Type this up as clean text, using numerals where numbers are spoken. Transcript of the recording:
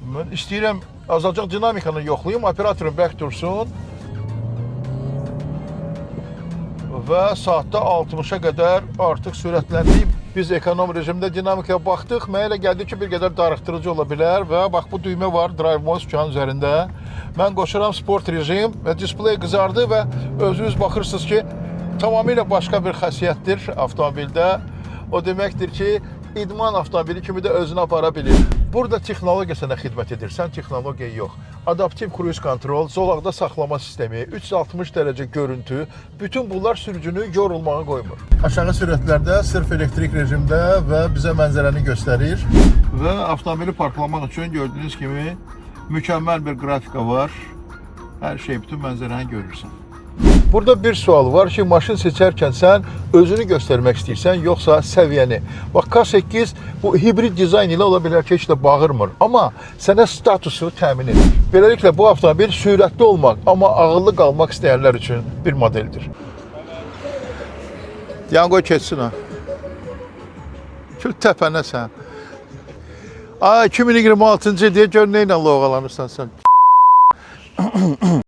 Mən istəyirəm azacıq dinamikanı yoxlayım, operatorum bərk dursun. Və saatda 60-a qədər artıq sürətləndik. Biz ekonom rejimdə dinamikaya baxdıq. Mənə elə gəldi ki, bir qədər darıxdırıcı ola bilər və bax bu düymə var Drive Mode sükanın üzərində. Mən qoşuram sport rejim və displey qızardı və özünüz baxırsınız ki, tamamilə başqa bir xəsiyyətdir avtomobildə. O deməkdir ki, idman avtomobili kimi də özünü apara bilir. Burada texnologiya sənə xidmət edir, sən texnologiya yox. Adaptiv cruise control, zolaqda saxlama sistemi, 360 dərəcə görüntü, bütün bunlar sürücünü yorulmağa qoymur. Aşağı sürətlərdə sırf elektrik rejimdə və bizə mənzərəni göstərir və avtomobili parklamaq üçün gördüyünüz kimi mükəmməl bir qrafika var. Hər şey, bütün mənzərəni görürsən. Burada bir sual var ki, maşın seçərkən sən özünü göstərmək istəyirsən, yoxsa səviyyəni. Bax K8 bu hibrid dizayn ilə ola bilər ki, heç də bağırmır, amma sənə statusu təmin edir. Beləliklə bu avtomobil sürətli olmaq, amma ağıllı qalmaq istəyənlər üçün bir modeldir. Yan qoy keçsin ha. Kül təpənə sən. Ay 2026-cı il deyə gör nə ilə lovğalanırsan sən.